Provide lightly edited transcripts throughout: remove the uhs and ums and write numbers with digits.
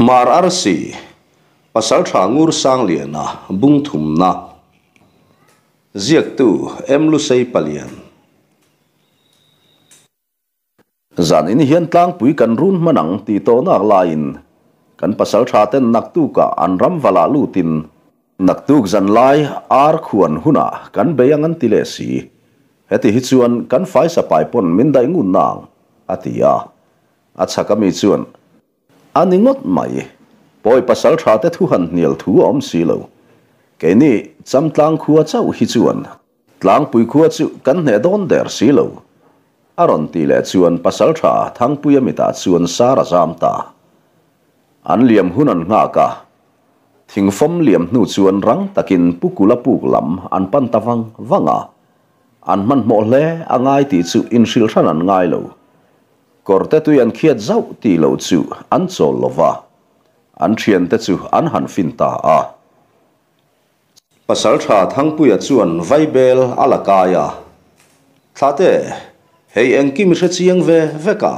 Hmar Arsi, Pasaltha Ngur Sangliana bung thumna, Ziaktu M. Lusei Palian. Zan in hian tlangpui kan run hman ang tih tawh nak laiin kan pasaltha ten naktukah an ram valah lutin naktuk zan lai ar khuan hunah kan bei ang an ti leh si. Heti hi chuan kan faisapai pawn min daih ngun nang, a ti a. A chhak ami chuan, A ni ngawt mai. Pawi pasal tha te thu han hnial thu a awm si lo. Keini Chamtlang khua chauh hi chuan Tlangpui khua chu kan hneh dawn der si lo. A rawn tih leh chuan pasal tha Thangpuia mitah chuan sar a zam ta. An liam hun an nghak a. Thingfawm liam hnu chuan rang takin Pu Kula puk lam an pan ta vang vang a. An hmanhmawh hle a ngai tih chu inhrilh hran an ngai lo. Kawrte tui an khiat zauh tih loh chu an chawl lo va, an thiante chu an han fin ta a. Pasaltha Thangpuia chuan vaibel a la kai a, Thlate, hei engkim i hre chiang ve vek a,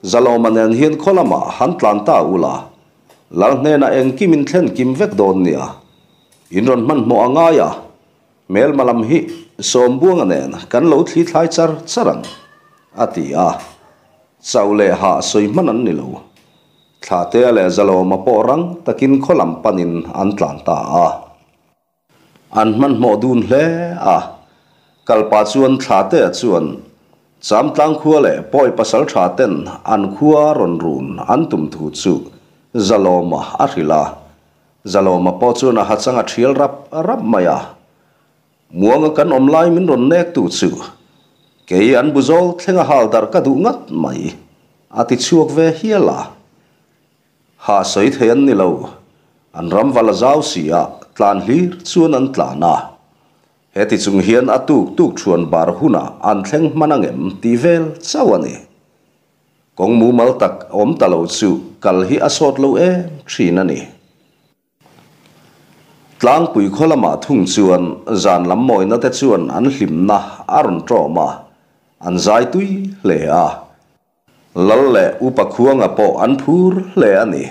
Zalawma nen hian khaw lamah han tlan ta ula, Lal hnenah engkim in thlen kim vek dawn nia, in rawn hmanhmawh a ngai a, Hmelma lam hi Sawmbuanga nen kan lo thli thlai char char ang, a ti a. Chauh leh hah sawi hman an ni lo. Thlahtea leh Zalawma pawh rang takin khaw lam panin an tlan ta a. An hmanhmawh dun hle a. Kalpa chuan Thlahtea chuan Chamtlang khua leh Pawi pasal tha ten an khua rawn run an tum thu chu Zalawma a hrilh a. Zalawma pawh chuan a hachang a thial rap rap mai a, Muanga kan awm lai min rawn nek tu chu kei an bu zawl thleng a hal darh ka duh ngat mai, a ti chhuak ve hial a. Ha sawi thei an ni lo, an ram val a zau si a, tlan hlir chuan an tlan a. Heti chung hian a tuk tuk thuan bar hunah an thleng hman angem tih vel chauh a ni. Kawng mumal tak awm ta lo chu kal hi a sawt lo em thin a ni. Tlangpui khaw lamah thung chuan zan lam mawina te chuan an hlimna a rawn tawm a, an zai tui hle a. Lal leh Upa Khuanga pawh an phur hle a ni.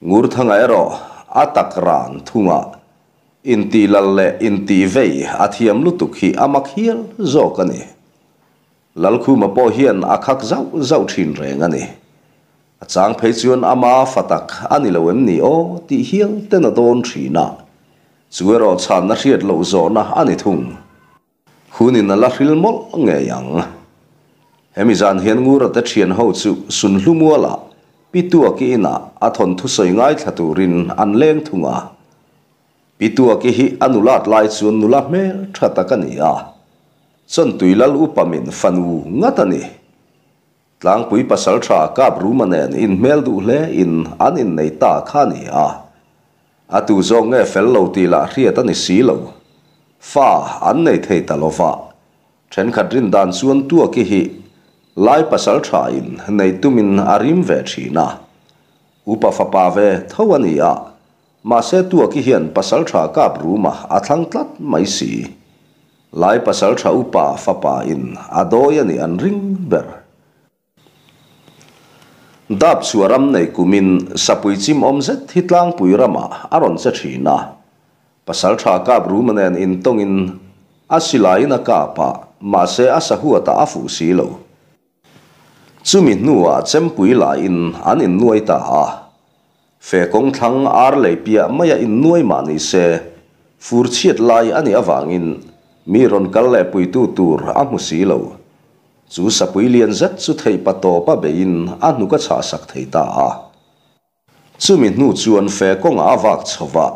Ngurthanga erawh a tak ran thunga intih lal leh intih vei a thiam lutuk hi a mak hial zawk a ni. Lalkhuma pawh hian a khak zauh zauh thin reng a ni. A chang phei chuan ama fa tak a ni lo em ni aw tih hial ten a dawn thin a, chu erawh chhanna hriat loh zawhna a ni thung. Hunin a la hril mawlh ngei ang. Hemi zan hian Ngura te thian ho chu Sunhlu mualah Pi Tuaki inah a thawnthu sawi ngaithla turin an leng thung a. Pi Tuaki hi a nulat lai chuan nula hmel tha tak a ni a. Chawntui lal upa min fanu ngat a ni. Tlangpui pasal tha kap ruma nen inhmel duh hle in an innei ta kha a ni a. A tu zawk nge fel lo tih lah hriat a ni si lo. Fa an nei thei ta lo va. Thenkhat rin dan chuan Tuaki hi lai pasal tha in nei tumin a rim ve thin a. Upa fapa ve tho a ni a. Mahse Tuaki hian pasal tha kap ruma a thlang tlat mai si. Lai pasal tha upa fapa in a dawi a nih an ring ber. Dap chhuah ram nei kumin sapui chim awm zet hi tlangpui ramah a rawn che thin a. Pasal tha kap ruma nen intawngin a silaiin a kap a, mahse a sahuatah a fuh si lo. Chumi hnuah chempui lahin an innuai ta a. Fe kawng thlang ar lei piah maia innuai mah ni se, fur chhiat lai a nih avangin mi rawn kal leh puitu tur a hmu si lo. Chu sapui lian zet chu theih pa tawpa beiin a hnuk a chhahsak thei ta a. Chumi hnu chuan fe kawngah a vak chho va,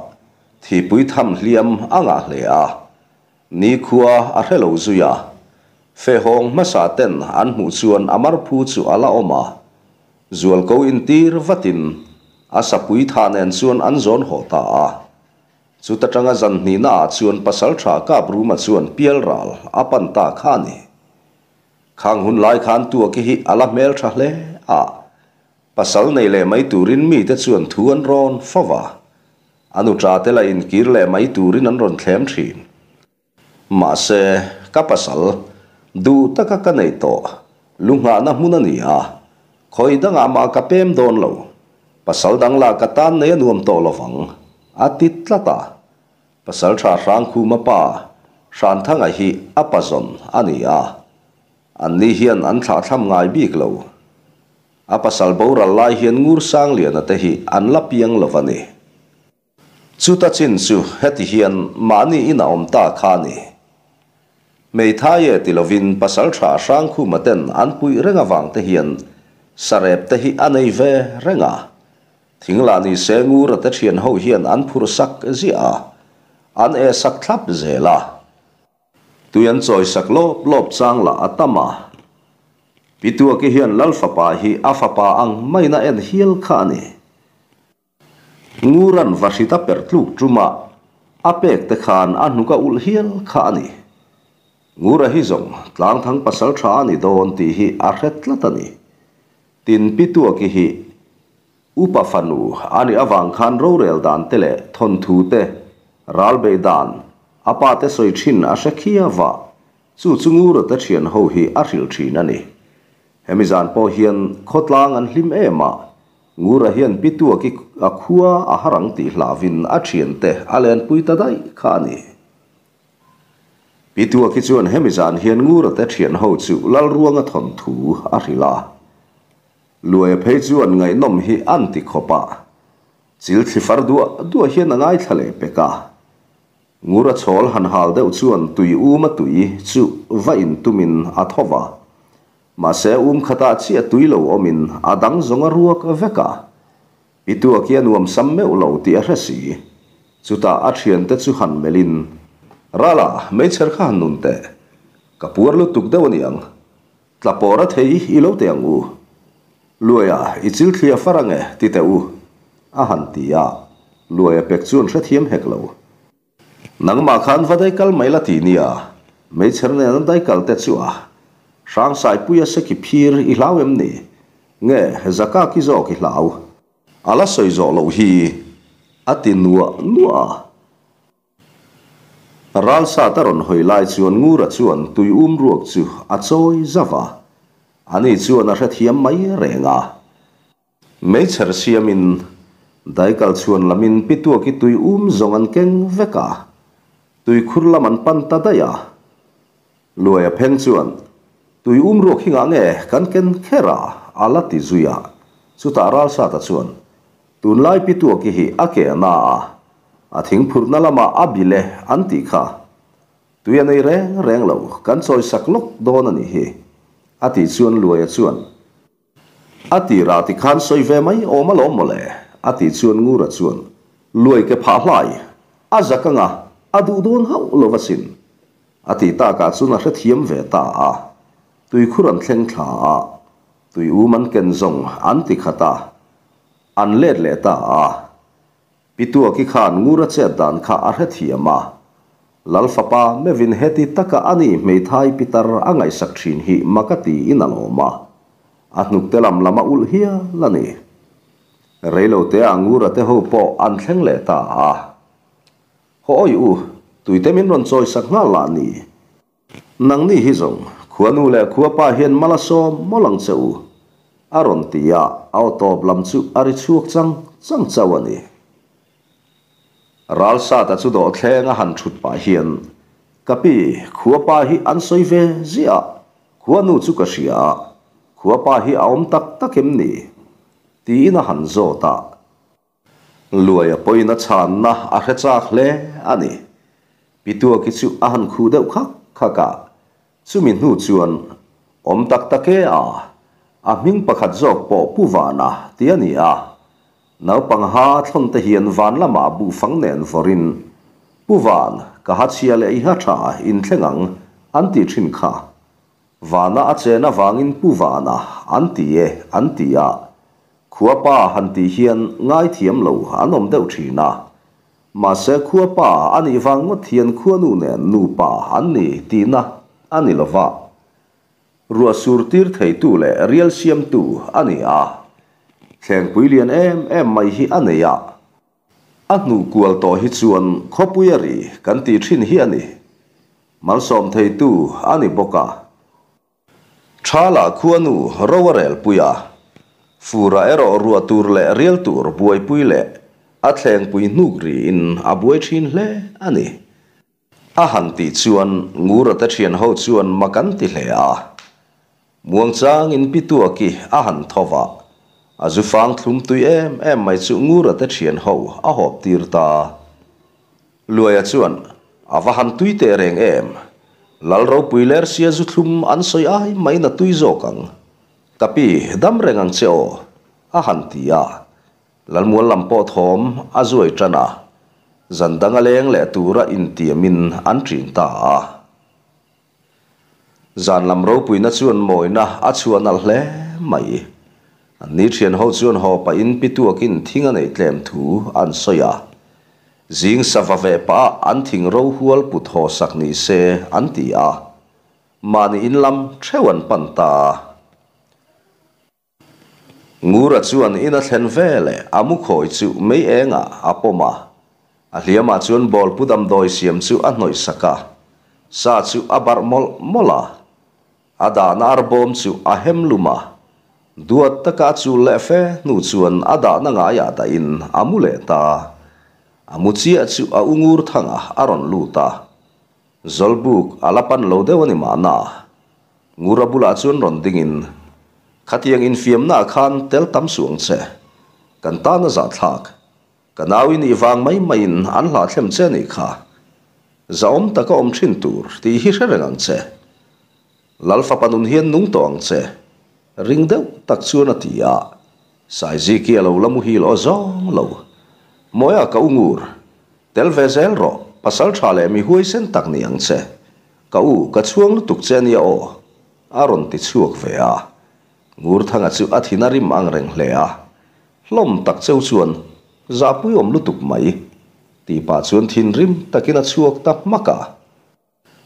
thipui tham hliam a ngah hle a. Nikhua a hre lo zui a. Fehawng hmasa ten an hmuh chuan a marphu chu a la awm a. Zualko intir vatin a sapui tha nen chuan an zawn haw ta a. Chuta tanga zan hnihna ah chuan pasaltha Kapruma chuan pialral a pan ta kha a ni. Khang hun lai khan Tuaki hi a la hmeltha hle a. Pasal nei leh mai turin mite chuan thu an rawn fo va. A nuṭa te la inkir leh mai turin an rawn thlem thin. Mahse, ka pasal, duh taka ka nei tawh, lu nghahna hmun a ni a, khawi dangah mah ka pem dawn lo. Pasal dang lak atan nei a nuam tawh lovang, a ti tlat a. Pasalṭha Hrangkhuma pa Hranthanga hi a pazawn a ni a, anni hian an thlahthlam ngai bik lo. A pasal boral lai hian Ngursangliana te hi an la piang lo a ni. Chuta chin chu heti hian mahni in a awm ta kha a ni. Hmeithai e ti lovin pasalṭha Hrangkhuma ten an puih reng avang te hian sarep te hi a nei ve reng a. Thinglah ni se Ngura te ṭhian ho hian an phur sak ziah a, an e sak thlap zel a. Tui an chawi sak lawp lawp chang lah a tam a. Pi Tuaki hian Lal fapa hi a fapa ang maiin a en hial kha a ni. Nguran Vahrita per tluk ṭuma a pek te khan a hnuk a ulh hial kha a ni. Ngura hi zawng tlangthang pasal ṭha a ni dawn tih hi a hre tlat a ni. Tin Pi Tuaki hi upa fanu a nih avang khan rorel dan te leh thawnthu te, ral beih dan, a pa te sawi ṭhin a hre khiau a, chu chu Ngura te ṭhian ho hi a hrilh ṭhin a ni. Hemi zan pawh hian khawtlang an hlim em a, Ngura hian Pi Tuaki a khua a har ang tih hlauhin a thiante a lenpui ta daih kha a ni. Pi Tuaki chuan hemi zan hian Ngura te thian ho chu Lalruanga thawnthu a hrilh a. Luaia phei chuan ngaihnawm hi an ti khawp a, chil thli far duah duah hian a ngaithla leh pek a. Ngura chhawl han hal deuh chuan tui um a tui chu va intumin a tho va. Mahse um khatah chiah tui lo awmin a dang zawng a ruak vek a. Pi Tuaki a nuam sam meuh lo tih a hre si. Chutah a thiante chu han melhin, Rala, meichher kha han nun teh. Ka puar lutuk deuh a niang. Tla pawr a thei i lo teh ang u. Luaia, i chil thli a far ange, ti teh u. A han ti a, Luaia pek chuan hrethiam hek lo. Nangmah khan va daikal mai la ti nia, meichher nen an daikal te chu a. Hrangsaipui a seki phir i hlau em ni? Nge, zaka ki zawk i hlau? A la sawi zawh loh hi, a ti nuah nuah a. Ralsat a rawn hawi lai chuan Ngura chuan tui um ruak chu a chawi zauh a, ani chuan a hrethiam mai reng a. Meichher siamin daikal chhuan lamin Pi Tuaki tui um zawng an keng vek a, tuikhur lam an pan ta daih a. Luaia pheng chuan, Tui um ruak hi ngah nge kan ken kher a? a la ti zui a. Chutah Ralsata chuan, Tunlai Pi Tuaki hi a ke a na a, a thingphurhna lamah a bil e an tih kha. Tui a nei reng reng lo, kan chawisak lawk dawn a nih hi, a tih chuan Luaia chuan, A tirah tikhan sawi ve mai awm alawm mawle, a tih chuan Ngura chuan, Luai ke phah hlai, a zak anga a duh dawn hauh lo asin, a tih takah chuan a hrethiam ve ta a. Tuikhur an thleng thla a, tui um an ken zawng an ti khat a, an let leh ta a. Pi Tuaki khan Ngura chet dan kha a hrethiam a, Lal fapa mevin heti taka a ni hmeithai pitar a ngaihsak thin hi mak a tiin a lawm a, a hnukte lam lam a ulh hial a ni. Reilote ah Ngura te ho pawh an thleng leh ta a. Haw awi u, tuite min rawn chawisak nghal lah ni. Nangni hi zawng, khuanu leh khuapa hian mal a sawm mawlh ang che u, a rawn ti a, a aw tawp lam chu a ri chhuak chang chang chauh a ni. Ralsata chu dawhthleng a han thut pah hian, Ka pi, khuapa hi an sawi ve ziah a, khuanu chu ka hria a, khuapa hi a awm tak tak em ni? tiin a han zawt a. Luaia pawhin a chhanna a hre chak hle a ni. Pituaki chu a han khuh deuh khak khak a, chumi hnu chuan awm tak tak e a, a hming pakhat zawk pawh Pu Vana ti a ni a. Naupang ha thlawn te hian van lamah buhfang nen vawrin, Pu Van, ka ha chhia leh i ha tha inthleng ang, an ti thin kha. Vana a chen avangin Pu Vana an ti e an ti a, Khuapa han tih hian ngaithiam lo an awm deuh thin a. Mahse khuapa a nih vang ngawt hian khuanu nen nupa an ni tihna a ni lo va. Ruah sur tir theitu leh rial siamtu a ni a. Thlengpui lian em em mai hi a nei a. A hnuh kual tawh hi chuan khawpui a ri kan tih thin hi a ni. Malsawm theitu a ni bawk a. Thala khuanu ro a relpui a. Furah erawh ruah tur leh rial tur buaipui leh a thlengpui hnuk riin a buai thin hle a ni. A han tih chuan Ngura te thian ho chuan mak an ti hle a. Muangchangin Pi Tuaki a han tho va, a zu fang thlum tui em em mai chu Ngura te thian ho a hawp tir ta. Luaia chuan, A va han tui teh reng em? Lal ropui lersia zu thlum an sawi ai maiin a tui zawk ang. Ka pi, dam reng ang che aw, a han ti a. Lalmual lam pawh thawm a zuai tan a, zan dang a leng leh tura intiamin an ṭin ta a. Zan lam ropuina chuan mawina a chhuah nalh hle mai. Anni ṭhian ho chuan haw pahin pi tuakin thing a neih tlem thu an sawi a. Zing sava veh pah ah an thing ro hual put haw sak ni se an ti a. Mahni in lam ṭheuh an pan ta a. Ngura chuan in a thlen veleh a mu khawi chu mei engah a pawm a, a hliamah chuan bawlpu damdawi siam chu a hnawih sak a, sa chu a barh mawlh mawlh a, a dahna arbawm chu a hem lum a, duat taka a chul leh fe hnu chuan a dahna ngaiah dahin a mu leh ta. A mu chiah chu a u ngur thangah a rawn lut a, Zawlbuk a la pan lo deuh a ni mahna. Ngura bulah chuan rawn dingin, Khatiang infiamnaah khan tel tam suh ang che. Kan tan a zahthlak. Ka nau i nih vang mai maiin an hlahthlem che a nih kha. Zahawm taka awm thin tur tih hi hre reng ang che. Lal fapa nun hian nung tawh ang che. Ring deuh tak chuan a ti a. Saiziki a lo la muhil aw zawng lo. Mawia ka u ngur. Tel ve zel rawh, pasal tha leh mi huaisen tak ni ang che. Ka u, ka chhuang lutuk che ania aw, a rawn ti chhuak ve a. Ngurthanga chu a thin a rim ang reng hle a. Hlawm tak cheu chuan, Zahpuiawm lutuk mai, tih pah chuan thinrim takin a chhuak ta hmak a.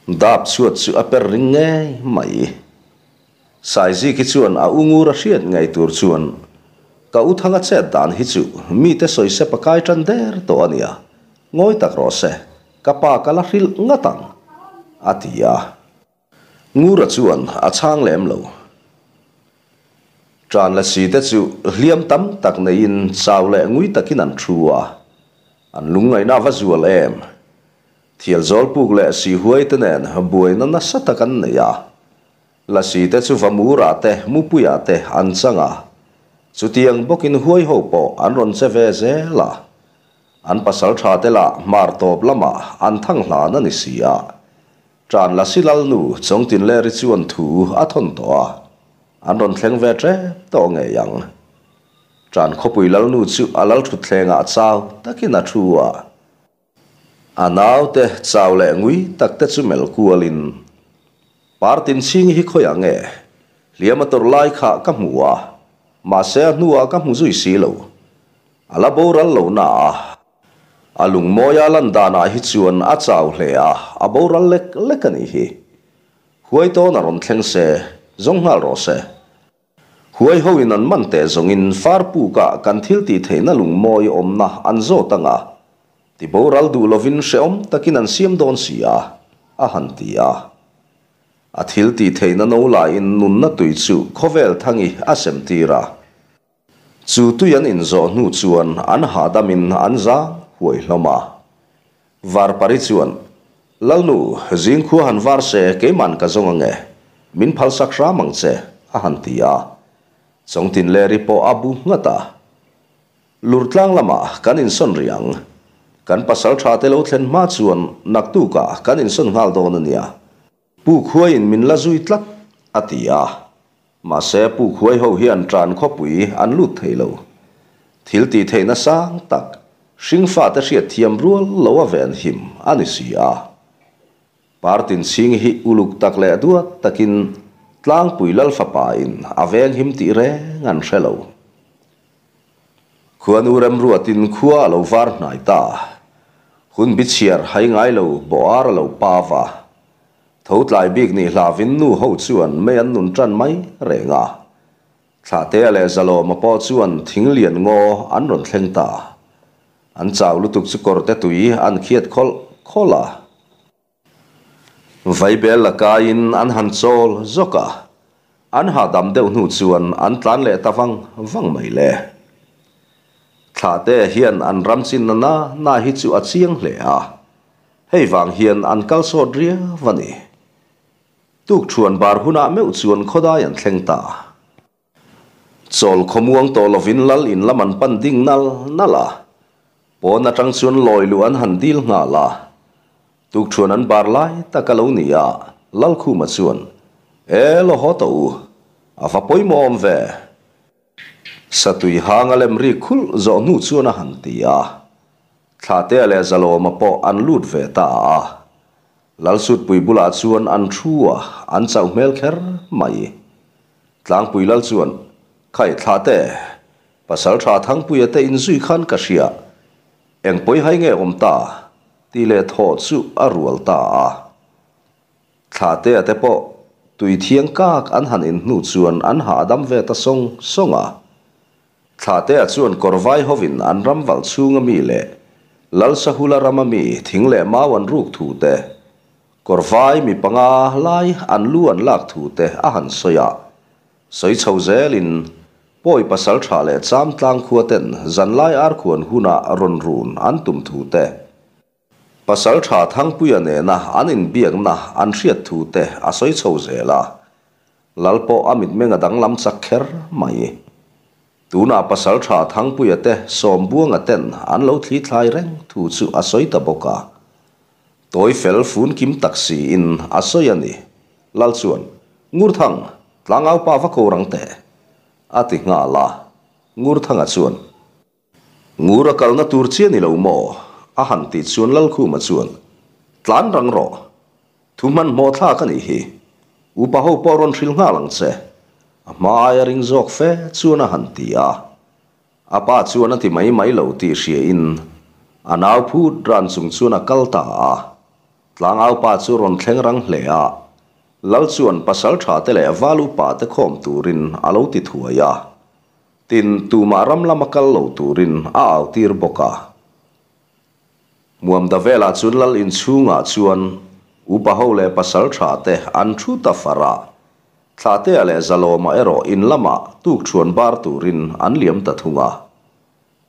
Dap chhuat chu a per ring ngei mai. Saiziki chuan a u ngur a hriat ngei tur chuan, Ka u Thanga chet dan hi chu mite sawi sep a kai tan der tawh a nia, ngawi tak rawh se, ka pa ka la hrilh ngat ang, a ti a. Ngura chuan a chhang lem lo. Tan la si te chu hliam tam tak neiin chau leh ngui takin an thu a, an lungngaihna a va zual em. Thialzawl puk leh Sihuai te nen buaina nasa tak an nei a. Lasi te chu Vamurah te, Mupuiah te an chang a. Chutiang bawkin huai ho pawh an rawn che ve zel a. An pasal tha te lah hmar tawp lamah an thang hlan a ni si a. Tan Lasi Lalnu Chawngtinleri chuan thu a thawn tawh a. An rawn thleng ve tep tawh ngei ang. Tan khawpui Lalnu chu a lalthutthlengah chau takin a thu a. A naute chau leh ngui tak te chu melh kualin, Partin chhing hi khawiah nge? Hliam a tawrh lai kha ka hmu a, mahse a hnuah ka hmu zui si lo. A la boral lo na a, a lungmawia lan danah hi chuan a chau hle a, a boral lek lek a nih hi. Huai tawn a rawn thleng se, zawng nghal rawh se. Huai hoin an man teh zawngin Farpukah kan thil tih theihna lungmawi awmna an zawt ang a, ti boral duh lovin hrehawm takin an siam dawn si a, a han ti a. A thil tih theihna no laiin nunna tui chu khawvel thangi a sem tir a. Chu tui an inzawh hnu chuan an hahdamin an zang huai hlawm a. Varpari chuan, Lalnu, zingkhua han var se keiman ka zawng ange, min phalsak hram ang che, a han ti a. Chawngtinleri pawh a bu nghat a. Lurtlang lamah kan insawn rih ang. Kan pasal tha te lo thlen hma chuan naktukah kan insawn nghal dawn a nia. Pu Khuaiin min la zui tlat, a ti a. Mahse, Pu Khuai ho hian tan khawpui an lut thei lo. Thil tih theihna sang tak, hringfate hriat thiam rual lo a ven him a ni si a. Partin chhing hi uluk tak leh duat takin Tlangpui Lalfapain a veng him tih reng an hre lo. Khuanu remruatin khua a lo var hnai ta. Hun bi chhiar hai ngai lo bawh ar a lo pa va. Tho tlai bik nih hlavin nu ho chuan mei an nun tan mai reng a. Thlahtea leh Zalawma pawh chuan thing lian ngaw an rawn thleng ta. An chau lutuk chu kawrte tui an khiat khawlh khawlh a. Vaibel la kaiin an han chawl zawk a. An hahdam deuh hnu chuan an tlan leh ta vang vang mai le. Thlahte hian an ram chinna na na hi chu a chiang hle a, hei vang hian an kal sawt riau a ni. Tukṭhuan bar hunah meuh chuan khawdai an thleng ta. Chawl khawmuang tawh lovin lal in lam an pan ding nal nal a, pawn atang chuan lawi luh an han dil nghal a. Tukṭhuan an bar lai tak a lo ni a, Lalkhuma chuan, E law haw tawh u, a va pawimawh awm ve. Satui hang a lem rik khulh zawh hnu chuan a han ti a. Thlahtea leh Zalawma pawh an lut ve ta a. Lalsutpui bulah chuan an thu a, an chauh hmel kher mai. Tlangpui lal chuan, Khai thlah teh, pasal tha Thangpuia te inzui khan ka hria, eng pawi hai nge awm ta? tih leh thawh chu a rual ta a. Thlahtea te pawh tui thiang kak an han inhnu chuan an hahdam ve ta sawng sawng a. Thlahtea chuan kawrvai hovin an ram valh chhunga mi leh Lalsahula rama mi thing leh mau an ruk thu te, kawrvai mi panga lai an lu an lak thu te a han sawi a. Sawi chho zelin Pawi pasal tha leh cham tlang khua ten zanlai arkhuan huna rawn run an tum thu te, Pasal tha Thangpuia nena an inbiakna an hriat thu te a sawi chho zel a. Lal pawh a mitmeng a danglam chak kher mai. Tunah Pasal tha Thangpuia te Sawmbuanga ten an lo thli thlai reng thu chu a sawi ta bawk a. Tawi fel fun kim tak siin a sawi a ni. Lal chuan, Ngurthang, tlangaupa va ko rang teh, a ti nghal a. Ngurthanga chuan. Ngur a kalna tur chiah ni lo maw? A han tih chuan Lalkhuma chuan, Tlan rang rawh. Thu hmanhmawh thlak a nih hi. Upa ho pawh rawn hrilh nghal ang che. A hma aia ring zawk fe chuan a han ti a. A pa chuan a ti mai mai lo tih hriain a nau phut ran chung chuan a kal ta a. Tlangau pa chu rawn thleng rang hle a. Lal chuan pasal tha te leh val upa te khawm turin a lo ti thuai a. Tin, tumah ram lama kal lo turin a au tir bawk a. Muamda velah chuan lal inchhungah chuan upa ho leh pasal tha te an thu ta far a, Thlahtea leh Zalawma erawh in lamah tukṭhuan bar turin an liam ta thung a.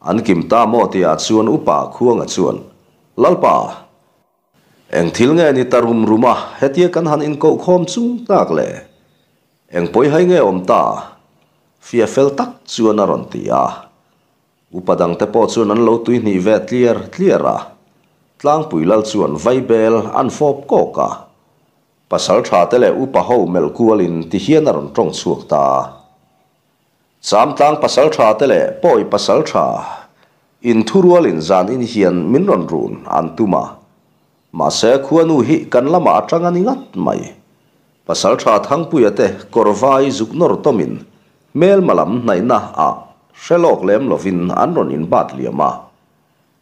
An kim ta maw tihah chuan upa Khuanga chuan, Lalpa! Eng thil nge ni ta rum rum a, hetia kan han inkohkhawm chung tak le? Eng pawi hai nge awm ta? Fia fel tak chuan a rawn ti a. Upa dangte pawh chuan an lo tuihnih ve tliar tliar a. Tlangpui lal chuan vaibel an fawp kawk a. Pasal tha te leh upa ho melh kualin ti hian a rawn tawng chhuak ta. Chamtlang pasal tha te leh pawi pasal tha in thurualin zan in hian min rawn run an tum a. Mahse khuanu hi kan lamah a tang a ni ngat mai. Pasal tha Thangpuia te kawr vai zuk nawr tawmin hmelma lam hnaihna ah hre lawk lem lovin an rawn inbat liam a.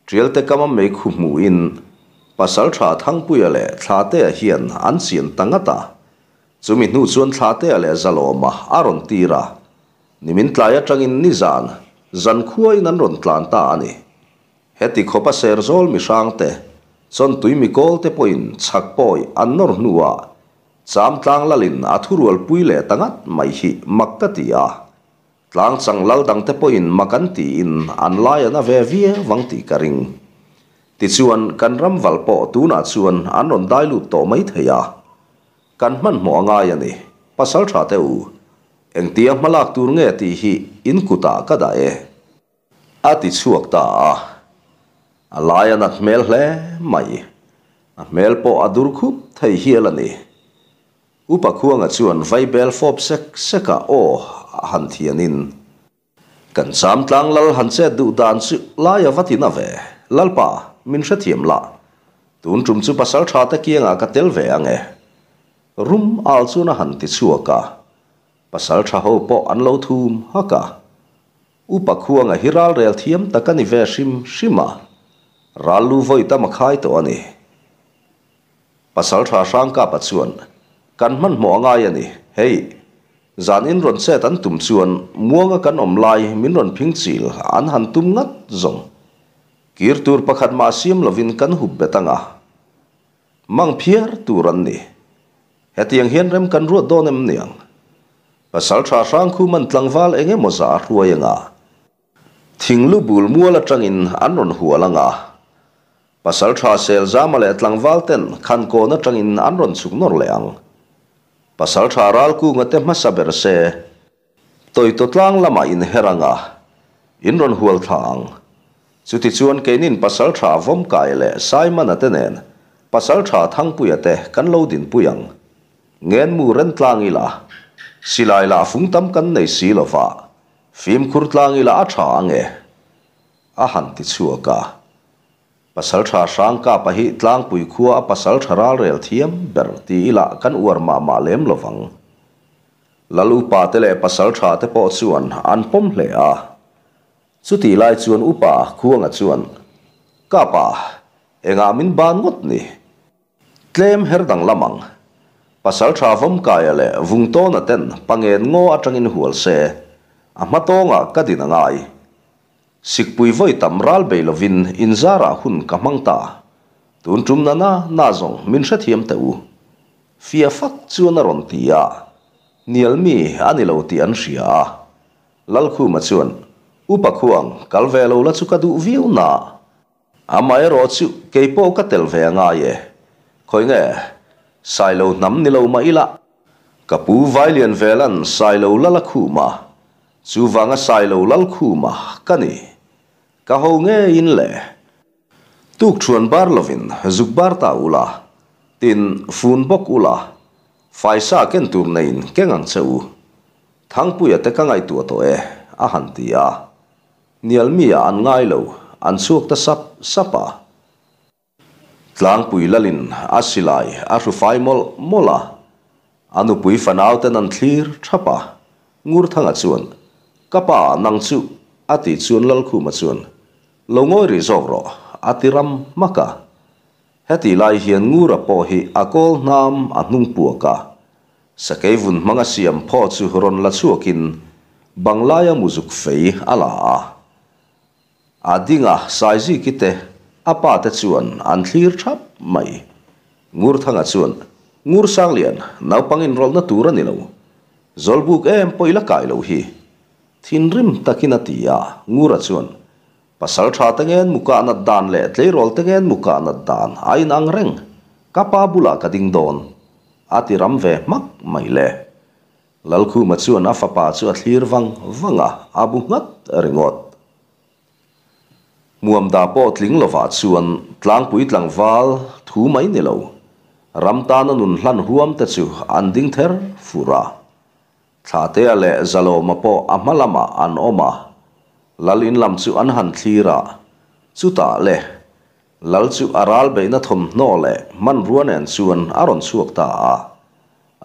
Tialte kama meikhu hmuhin pasal tha Thangpuia leh Thlatea hian an chian ta ngat a. Chumi hnu chuan Thlatea leh Zalawma a rawn tir a, nimin tlai atangin nizan zan khuain an rawn tlan ta a ni. Heti khawpa Serzawl mihrangte, Chawntui mikawlte pawhin chhak pawi an nawr hnuah Chamtlang lalin a thurualpui leh ta ngat mai hi mak ka ti a, Tlangchang lal dangte pawhin mak an tiin an lai a na ve viau vang tih ka ring. Tichuan, kan ram val pawh tunah chuan an rawn dai lut tawh mai thei a. Kan hmanhmawh a ngai a ni. Pasal tha teh u, engtia hmalak tur nge tih hi in kutah ka dah e. A ti chhuak ta a. A lai a nat hmel hle mai. A hmel pawh a dur khup thei hial a ni. Upa Khuanga chuan vaibel fawp sek sek a aw a han thianin, Kan cham tlang lal han chet duh dan chu lai a va ti na ve. Lalpa, min hrethiam la. Tun tum chu pasal tha te kiangah ka tel ve ang e. Rum al chuan a han ti chhuak a. Pasal tha ho pawh an lo thum hak a. Upa Khuanga hi ral rel thiam tak a ni ve hrim hrim a. Ral lu vawi tam a khai tawh a ni. Pasalṭha Hrangkapa chuan, Kan hmanhmawh a ngai a ni. Hei, zan in rawn chet an tum chuan muanga kan awm lai min rawn phing chil an han tum ngat zawng. Kir tur pakhat mah siam lovin kan hup bet ang a. Mang phiar tur an ni. Hetiang hian rem kan ruat dawn em niang? Pasalṭha Hrangkhuma'n tlangval eng emaw zah a hruai anga, thinglu bul mual aṭangin an rawn hual anga, Pasalṭha Selzama leh tlangval ten Khankawn aṭangin an rawn chhuk nawr leh ang. Pasalṭha Ralkunga te hmasa ber se, Tawitaw tlang lamah inher anga, in rawn hual thla ang. Chutichuan keinin Pasalṭha Vawmkai leh Saimana te nen Pasalṭha Thangpuia te kan lo dinpui ang. Ngenmu ren tlang ila, silai lah fung tam kan nei si lova, fimkhur tlang ila a ṭha ang e, a han ti chhuak a. Pasalṭha Hrangkapa hi tlangpui khua a pasalṭha ralrel thiam ber ti ila kan uar mah mah lem lovang. Lal upa te leh pasalṭha te pawh chuan an pawm hle a. Chutih lai chuan upa Khuanga chuan, Kapa, engah min ban ngawt ni? Tlem her danglam ang. Pasalṭha Vawmkaia leh Vungtawna ten pangen ngaw aṭangin hual se, a hmatawngah ka din a ngai. Sikpui vawi tam ral bei lovin inzarah hun ka hmang ta. Tun tum na na na zawng min hrethiam teh u. Fia fak chuan a rawn ti a, hnial mi a ni lo tih an hria a. Lalkhuma chuan, Upa Khuang, kal ve lo la chu ka duh viau na. Amaherawh chu kei pawh ka tel ve a ngai e. Khawi nge, Sailo hnam ni lo mah ila. Ka pu Vailian Velan Sailo lal a khum a, chuvanga Sailo lal khuma ka ni. Ka ho ngeiin le. Tuk thuan bar lovin zuk bar ta ula, tin fun bawk ula, faisa ken tur neiin keng ang che u. Thangpuia te ka ngaihtuah tawh e, a han ti a. Nialmi-ah an ngai lo, an chhuak ta sap sap a. Tlangpui lalin a silai a hru fai mawlh mawlh a, a nupui fanau ten an thlir thap a, Ngurthanga chuan, Ka pa, nang chu, a tih chuan Lalkhuma chuan, Lo ngawi rih zawk rawh, a ti ram hmak a. Hetih lai hian Ngura pawh hi a kawl hnam a hnung puak a, sakei vun hmanga siam phaw chu rawn la chhuakin banglaia muzuk fei a la a. A ding a, Saiziki te, a pa te chuan an thlir thap mai. Ngurthanga chuan, Ngur Sanglian, naupang inrawlhna tur a ni lo. Zawlbuk em pawh i la kai lo hi. Thinrim takin a ti a, Ngura chuan, Pasal tha te ngen mu kah nat dan leh tleirawl te ngen mu kah nat dan a inang reng. Ka pa bulah ka ding dawn. A ti ram ve hmak mai le. Lalkhuma chuan a fapa chu a thlir vang vang a, a bu nghat ringawt. Hmuamda pawh tling lovah chuan tlangpui tlangval thu mai ni lo, ram tana nun hlan huam te chu an ding ther fur a. Thlahtea leh Zalawma pawh a hma lamah an awm a, Lal in lam chu an han thlir a, chutah le, Lal chu a ral beihna thawmhnaw leh hmanrua nen chuan a rawn chhuak ta a.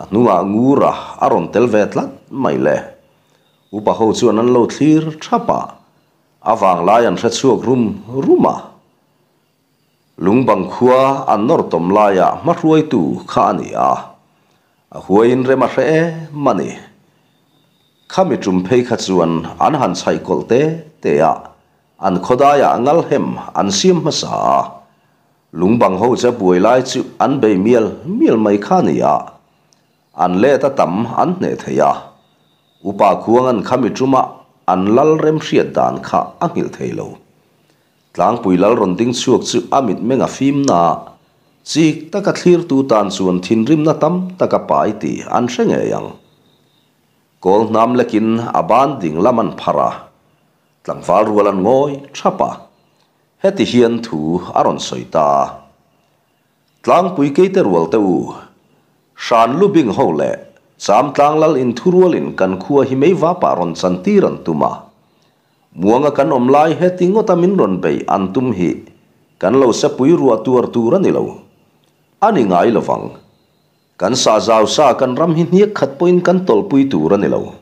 A hnungah Ngura a rawn tel ve tlat mai le. Upa ho chuan an lo thlir thap a, a vanglai an hre chhuak rum rum a. Lungbang khua an nawr tawm laia hmahruaitu kha a ni a, a huaiin rem a hre em a ni. Khami tum phei kha chuan an han chhaih kawlh te te a, an khawdaiah ngalhem an siam hmasa a. Lungbang ho che buai lai chu an bei mial mial mai kha a ni a, an let a tam an hneh thei a. Upa Khuanga'n khami tuma an lal remhriat dan kha a nghilh thei lo. Tlangpui lal rawn ding chhuak chu a mitmeng a fim na a, chik taka thlirtu tan chuan thinrimna tam tak a pai tih an hre ngei ang. Kawl hnam lekin a ban ding lam an pharh a, tlangval rual an ngawi thap a. Heti hian thu a rawn sawi ta a. Tlangpui keite rual te u, Hran Lubing ho leh Cham tlang lal inthurualin kan khua hi mei vapah rawn chantir an tum a. Muanga kan awm lai heti ngawta min rawn bei an tum hi kan lo sepui ruah tuar tur a ni lo. A ni ngai lovang. Kan sah zau sa kan ram hi hniak khat pawhin kan tawlhpui tur a ni lo.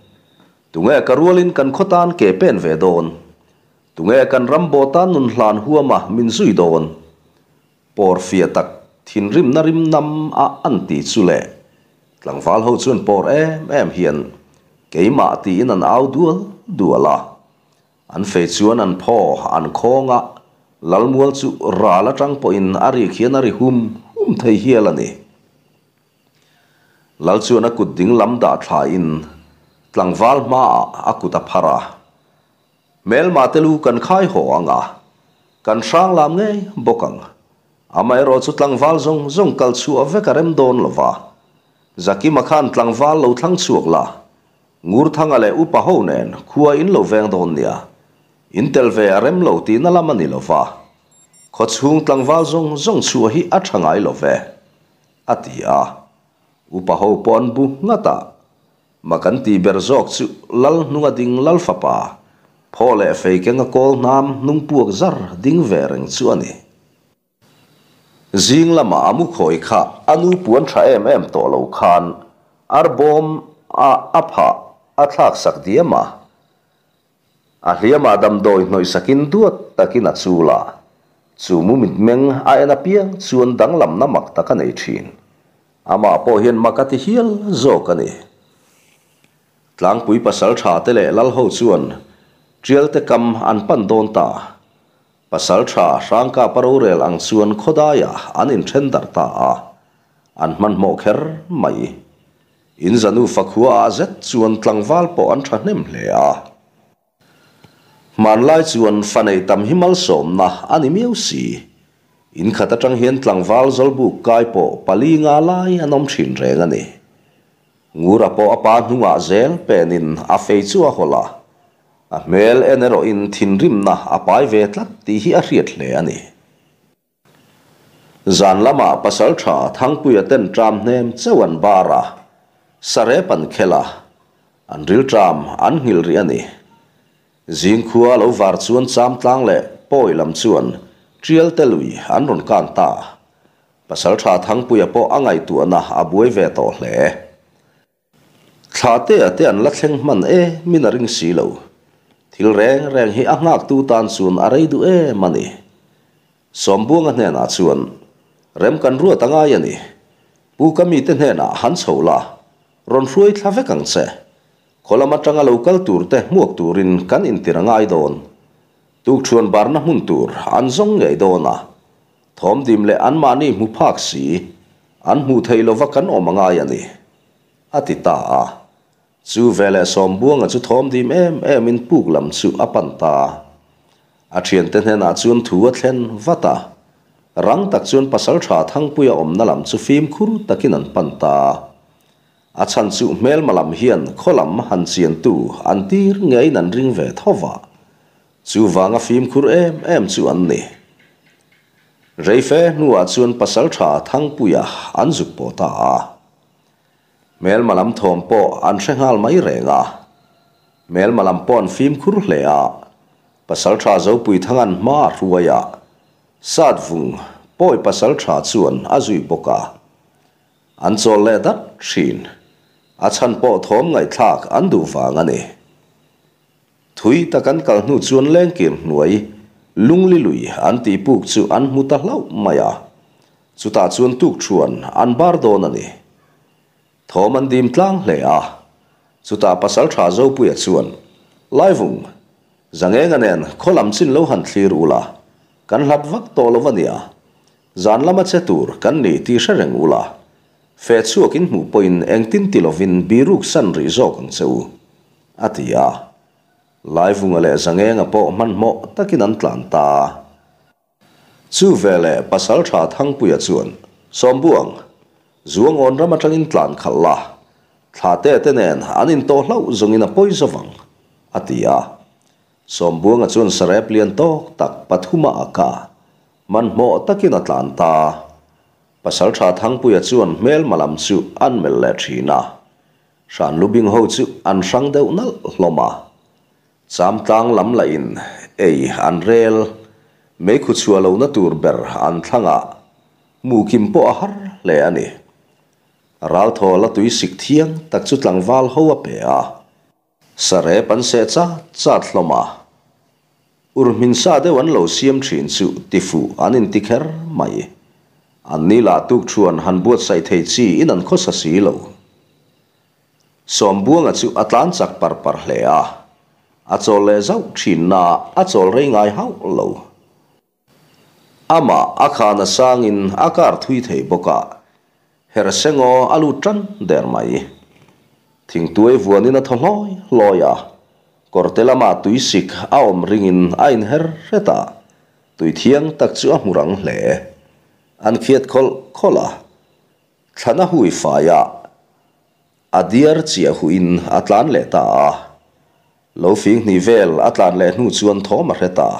Tunge ka rualin kan khaw tan ke pen ve dawn? Tunge kan ram bawh tan nun hlan huama min zui dawn? Pawr fia tak thinrimna rim nam a an ti chu le. Tlangval ho chuan pawr em em hian keimah tiin an au dual dual a. An fei chuan an phaw an khawng a, Lalmual chu ral atang pawhin a rik hian a ri hum hum thei hial a ni. Lal chuan a kut ding lam dah thlain Tlangval hmaah a kut a phar a. Hmelma te lu kan khai haw ang a, kan hrang lam ngei bawk ang. Amaherawh chu tlangval zawng zawng kal chhuah vek a rem dawn lo va. Zakima khan tlangval lo thlang chhuak la, Ngurthanga leh upa ho nen khua in lo veng dawn nia. In tel ve a rem lo tihna lam a ni lo va. Khawchhung tlangval zawng zawng chhuah hi a tha ngai lo ve, a ti a. Upa ho pawh an bu nghat a. Ma kan tih ber zawk chu Lal hnunga ding Lal fapa, phaw leh fei kenga kawl hnam hnung puak zar ding ve reng chu a ni. Zing lama a mu khawi kha a nu puan tha em em tawh lo khan arbawm a a phah a thlak sak diam a. A hliamah damdawi hnawih sakin duat takin a chul a, chu mu mitmeng a en apiang chuan danglamna mak tak a nei thin. Amah pawh hian mak a ti hial zawk a ni. Tlangpui pasal tha te leh lal ho chuan Tial te kam an pan dawn ta. Pasal tha Hrangkapa rorel ang chuan khawdaiah an inthen darh ta a, an hmanhmawh kher mai. In zanu fakhua ah zet chuan tlangval pawh an thahnem hle a. Hmanlai chuan fa nei tam hi malsawmna a ni miau si. In khat atang hian tlangval zawlbuk kai pawh pali nga lai an awm thin reng a ni. Ngura pawh a pa hnungah zel penin a fei chu a hawlh a. A hmel en erawhin thinrimna a pai ve tlat tih hi a hriat hle a ni. Zan lamah Pasalṭha Thangpuia ten ṭam hnem chauh an bar a, sarep an khel a, an rilṭam an nghilh rih a ni. Zingkhua lo var chuan Chamtlang leh Pawi lam chuan Ṭialte lui an rawn kan ta. Pasalṭha Thangpuia pawh a ngaihtuahna a buai ve tawh hle. Thla te a te an la thleng hman e min a ring si lo. Thil reng reng hi a nghaktu tan chuan a rei duh em a ni. Sawmbuanga hnenah chuan, Rem kan ruat a ngai a ni. Pu ka mite hnenah han chho la, rawn hruai thla vek ang che. Khaw lam atanga lo kal tur te hmuak turin kan intir a ngai dawn. Tukṭhuan barna hmun tur an zawng ngei dawn a. Thawmdim leh anmahni hmu phak si, an hmuh theih lova kan awm a ngai a ni. A ti ta a. Chu veleh Sawmbuanga chu thawmdim em emin puk lam chu a pan ta a. A thiante hnenah chuan thu a thlen vat a. Rang tak chuan Pasaltha Thangpuia awmna lam chu fimkhur takin an pan ta a. A chhan chu hmelma lam hian khaw lam han chiantu an tir ngeiin an ring ve tho va. Chuvanga fimkhur em em chu an ni. Reife hnuah chuan Pasaltha Thangpuia an zuk pawh ta a. Hmelma lam thawm pawh an hre nghal mai reng a. Hmelma lam pawh an fimkhur hle a. Pasaltha Zopuithanga'n hma a hruai a. Satvung Pawi Pasaltha chuan a zui bawk a. An chawl leh dat thin. A chhan pawh thawm ngaihthlak an duh vang a ni. Thui tak an kal hnu chuan lengkir hnuai lungli lui an tih puk chu an hmu ta hlauh mai a. Chutah chuan tukṭhuan an bar dawn a ni. Thawm an dim tlang hle a. Chutah Pasalṭha Zopuia chuan, Laivung, Zangenga nen khaw lam chin lo han thlir ula, kan hlat vak tawh lo a nia. Zan lama che tur kan ni tih hre reng ula, feh chhuak in hmuh pawhin engtin ti lovin biruk san rih zawk ang che u. A ti a. Laivunga leh Zangenga pawh hmanhmawh takin an tlan ta a. Chu veleh Pasaltha Thangpuia chuan, Sawmbuang, Zuangawn ram atangin tlan khalh la, thla te te nen an intawh hlauh zawngin a pawi zawvang, a ti a. Sawmbuanga chuan sarep lian tawk tak pathuma a ka, hmanhmawh takin a tlan ta. Pasaltha Thangpuia chuan hmelma lam chu an melh leh thin a. Hran lubing ho chu an hrang deuh nalh hlawm a. Chamtlang lam lahin ei an rel, meikhu chhuah lohna tur ber an thlang a, hmuh kim pawh a har hle a ni. Ralthawl a tui sik thiang tak chu tlangval ho a pe a. Sarep an seh chat chat hlawm a. Urhmin sa deuh an lo siam thin chu tifuh an inti kher mai. An ni lah tuk thuan han buatsaih thei chi in an khawsa si lo. Sawmbuanga chu a tlan chak par par hle a, a chawl leh zauh thin na a chawl rei ngai hauh lo. Amah a khan a sangin a kar thui thei bawk a, Hersengaw a lut tan der mai. Thingtuai vuanin a thaw hlawi hlawi a, kawrte lamah tuisik a awm ringin a inher hret a, tui thiang tak chu a hmu rang hle. An khiat khawlh khawlh a, thlan a hui fai a, a diar chiah huin a tlan leh ta a. Lo fing hnih vel a tlan leh hnu chuan thawm a hre ta.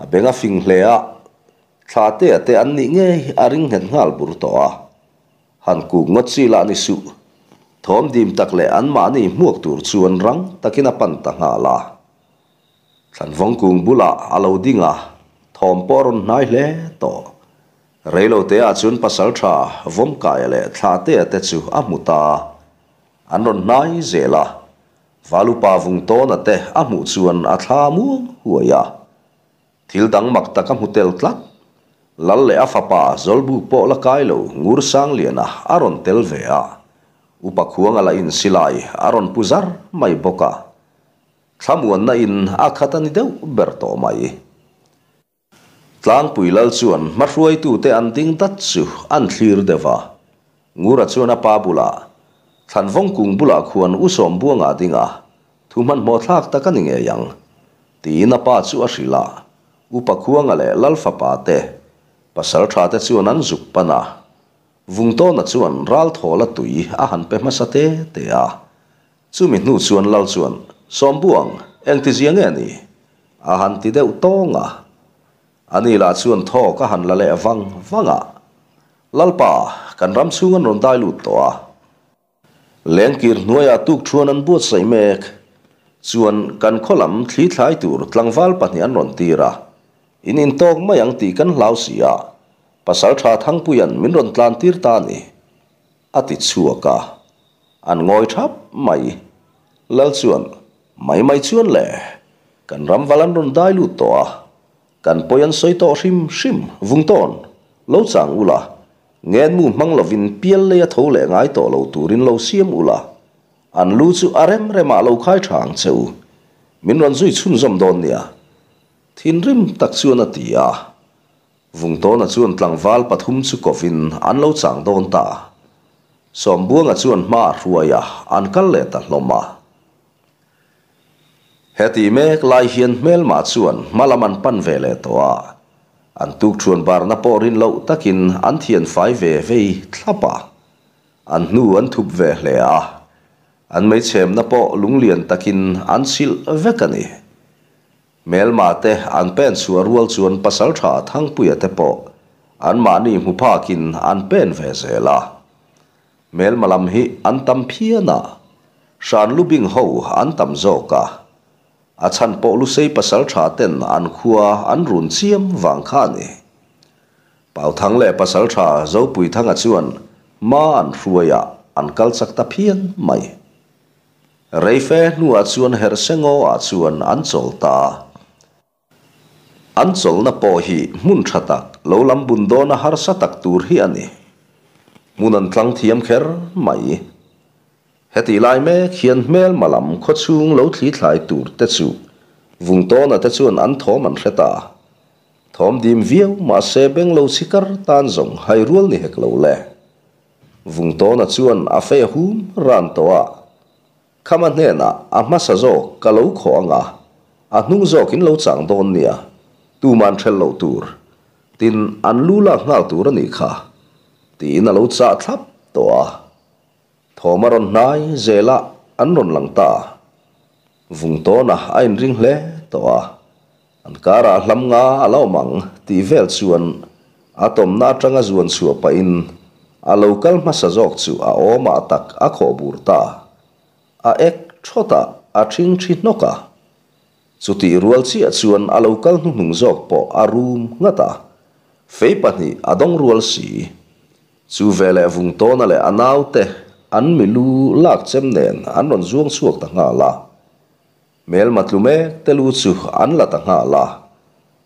A beng a fing hle a, thla te a te an nih ngei a ring nghet nghal bur tawh a. Han kuk ngawt chi lah ni suh. Thawm dim tak leh anmahni hmuak tur chuan rang takin a pan ta nghal a. Thlanvawng kung bulah a lo ding a, thawm pawh a rawn hnai hle tawh. Reiloteah chuan pasaltha Vawmkaia leh Thlahtea te chu a hmu ta. An rawn hnai zel a, Valupa Vungtawna te a hmuh chuan a thla muang huai a. Thil dang mak tak a hmu tel tlat. Lal leh a fapa Zawlbuk pawh la kai lo Ngur Sangliana a rawn tel ve a, Upa Khuanga la insilai a rawn pu zar mai bawk a. Thlamuanna in a khat a ni deuh ber tawh mai. Tlangpui Lal chuan hmahruaitute an ding dat chu an thlir deuh a. Ngura chuan a pa bulah, Thlanvawng kung bulah khuan U Sawmbuanga a ding a, Thu hmanhmawh thlak tak a ni ngei ang, tiin a pa chu a hrilh a. Upa Khuanga leh Lal fapa te, pasal tha te chuan an zuk pan a. Vungtawna chuan Ralthawla tui a han pe hmasa te te a. Chumi hnu chuan Lal chuan, Sawmbuang, engtizia nge ni? a han ti deuh tawng a. Ani lah chuan thawk a han la leh vang vang a. Lalpa, kan ram chhung an rawn dai lut tawh a. Lengkir hnuaiah tuk thuan an buatsaih mek chuan kan khaw lam thli thlai tur tlangval pahnih an rawn tir a, in intawk mai ang tih kan hlau si a, Pasaltha Thangpuia'n min rawn tlan tir ta a ni, a ti chhuak a, an ngawi thap mai. Lal chuan, Mai mai chuan le, kan ramval an rawn dai lut tawh a, Kan pawi an sawi tawh hrim hrim, Vungtawn, lo chang ula, ngenmu hmang lovin pial lei a tho leh ngai tawh lo turin lo siam ula, an lu chu a rem remah lo khai tha ang che u. Min rawn zui chhunzawm dawn nia. Thinrim tak chuan a ti a. Vungtawna chuan tlangval pathum chu kovin an lo chang dawn ta. Sawmbuanga chuan hma a hruai a, an kal leh ta hlawm a. Heti mek lai hian hmelmah chuan hma lam an pan ve leh tawh a, an tukthuan barna pawh rin loh takin an thian fai ve vei thlap a, an hnu an thup ve hle a, an meichhemna pawh lunglian takin an chhilh vek a ni. Hmelmah te an pen chhuah rual chuan pasaltha Thangpuia te pawh anmahni hmu phakin an pen ve zel a. Hmelma lam hi an tam phian a, hran lu bing ho an tam zawk a, a chhan pawh Lusei pasal tha ten an khua an run chiam vang kha a ni. Pauthang leh pasal tha Zopuithanga chuan hma an hruai a, an kal chak ta phian mai. Reife hnuah chuan Herhsengaw ah chuan an chawl ta a. An chawlhna pawh hi hmun tha tak, lo lam bun dawna harsa tak tur hi a ni. Hmun an tlang thiam kher mai. Hetih lai mek hian hmelma lam khawchhung lo thli thlai tur te chu Vungtawna te chuan an thawm an hre ta. Thawm dim viau mahse beng lo chhi kar tan zawng hai rual ni hek lo le. Vungtawna chuan a fei a hum ran tawh a. Khama hnenah a hmasa zawk ka lo khawh ang a, a hnung zawk in lo chang dawn nia, tuman hrel loh tur, tin an lu lak nghal tur a nih kha, tiin a lo chah thlap tawh a. Thawm a rawn hnai zelah an rawn lang ta. Vungtawna a inring hle tawh a, an karah hlam nga a la awm ang tih vel chuan a tawmna atanga zuan chhuah pahin a lo kal hmasa zawk chu a awmah tak a khawh bur ta. A ek thawt a, a thing thi hnawk a. Chutih rual chiah chuan a lo kal hnuhnung zawk pawh a rum nghat a, fei pahnih a dawng rual si. Chu veleh Vungtawna leh a naute an milu lak chem nen an rawn zuang chhuak ta nghal a. Hmelma tlu mek te lu chu an la ta nghal a,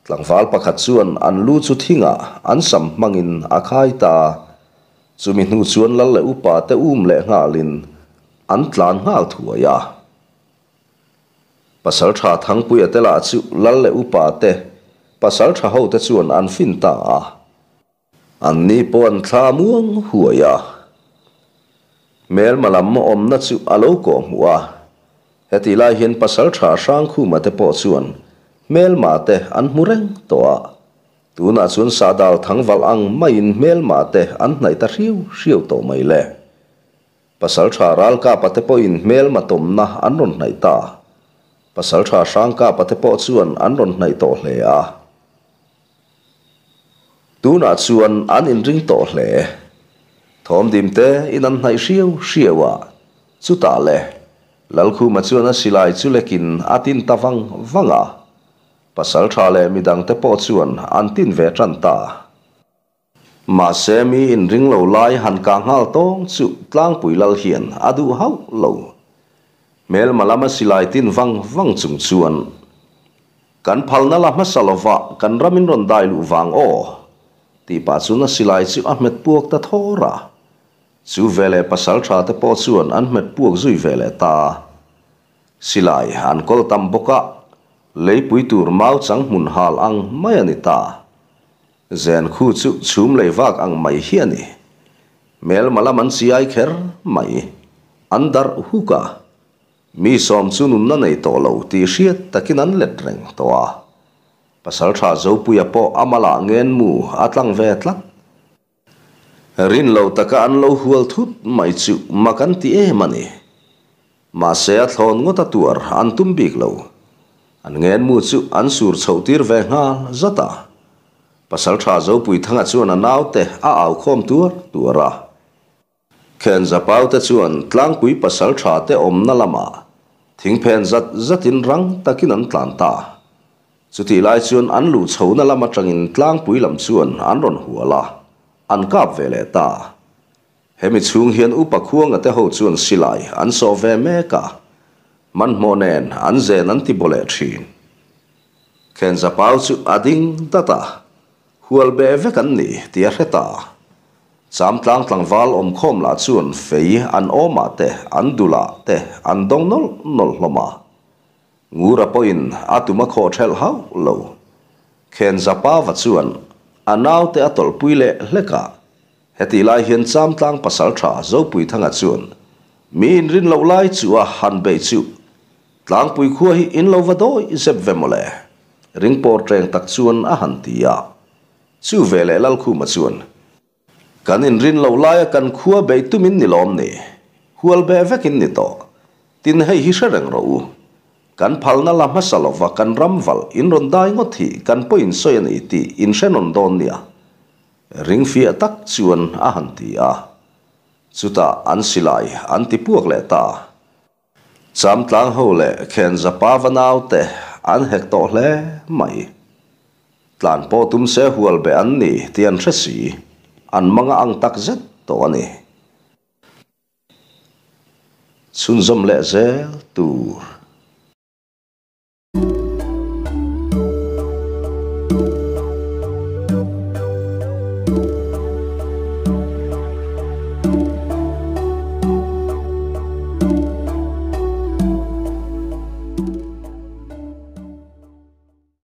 tlangval pakhat chuan an lu chu thingah an sam hmangin a khai ta. Chumi hnu chuan lal leh upa te um leh nghalin an tlan nghal thuai a. Pasaltha Thangpuia te lah chu lal leh upa te, pasaltha ho te chuan an fin ta a. An ni pawh an thla muang huai a. Hmelma lam awmna chu a lo kawhhmuh a. Hetih lai hian Pasalṭha Hrangkhuma te pawh chuan hmelma te an hmu reng tawh a. Tunah chuan sahdal thangvalh ang maiin hmelma te an hnaih ta hriau hriau tawh mai le. Pasalṭha Ralkapa te pawhin hmelma tawmna an rawn hnaih ta. Pasalṭha Hrangkapa te pawh chuan an rawn hnaih tawh hle a. Tunah chuan an inring tawh hle. Thawm dim te in an hnaih hriau hriau a, chutah le, Lalkhuma chuan a silai chu lekin a tin ta vang vang a. Pasalṭha leh midangte pawh chuan an tin ve ṭan ta. Mahse mi inring lo lai han kah nghal tawng chu Tlangpui Lal hian a duh hauh lo. Hmelma lama silai tin vang vang chung chuan Kan phalna la hmasa lova kan ram in rawn dai luh vang aw? Tih pah chuan a silai chu a hmet puak ta thawr a. Chu veleh pasal tha te pawh chuan an hmet puak zui veleh ta. Silai an kawl tam bawk a, leipui tur mau chang hmun hal ang mai a ni ta. Zen khu chu chhum lei vak ang mai hi a ni. Hmelma lam an chiai kher mai. An darh huk a. Mi sawm chu nunna nei tawh lo tih hriat takin an let reng tawh a. Pasalṭha Zopuia pawh a malah ngenmu a tlang ve tlat. Rin lo taka an lo hual thut mai chu mak an ti em a ni. Mahse a thlawn ngawt a tuar an tum bik lo. An ngenmu chu an sur chhoh tir ve nghal zat a. Pasalṭha Zopuithanga chuan a naute a au khawm tuar tuar a. Khenza paute chuan tlangpui pasal tha te awmna lamah thingphen zat zatin rang takin an tlan ta. Chutih lai chuan an luh chhohna lam atangin tlangpui lam chuan an rawn hual a, an kap ve leh ta. Hemi chhung hian Upa Khuanga te ho chuan silai an sawh ve mek a, hmanhmawh nen an zen an ti baw leh thin. Khenza pau chu a ding dat a, Hual beh vek an ni tih a hre ta. Chamtlang tlangval awmkhawm lah chuan fei an awmah te, an dulah te an dawng nawlh nawlh hlawm a. Ngura pawhin a tum a khawh ṭhelh hauh lo. Khenza Pava chuan a naute a tawlhpui leh hlek a. Hetih lai hian Chamtlang pasalṭha Zopuithanga chuan mi inrin loh lai chu a han beih chu Tlangpui khua hi in lo va dawi zep ve mawle? Ringpawr ṭeng tak chuan a han ti a. Chu veleh Lalkhuma chuan, Kan inrin loh laia kan khua beih tumin ni lawm ni? Hual beh vekin ni tawh. Tin hei hi hre reng rawh u. Kan phalna la hmasa lova kan ram valh in rawn dai ngawt hi kan pawh insawi a ni tih in hre nawn dawn nia. Ring fiah tak chuan a han ti a. Chutah an silai an ti puak leh ta. Chamtlang ho leh Khenza pa va naute an hek tawh hle mai. Tlan pawh tum se hual beh an ni tih an hre si, an manga ang tak zet tawh a ni. Chhunzawm leh zel tur.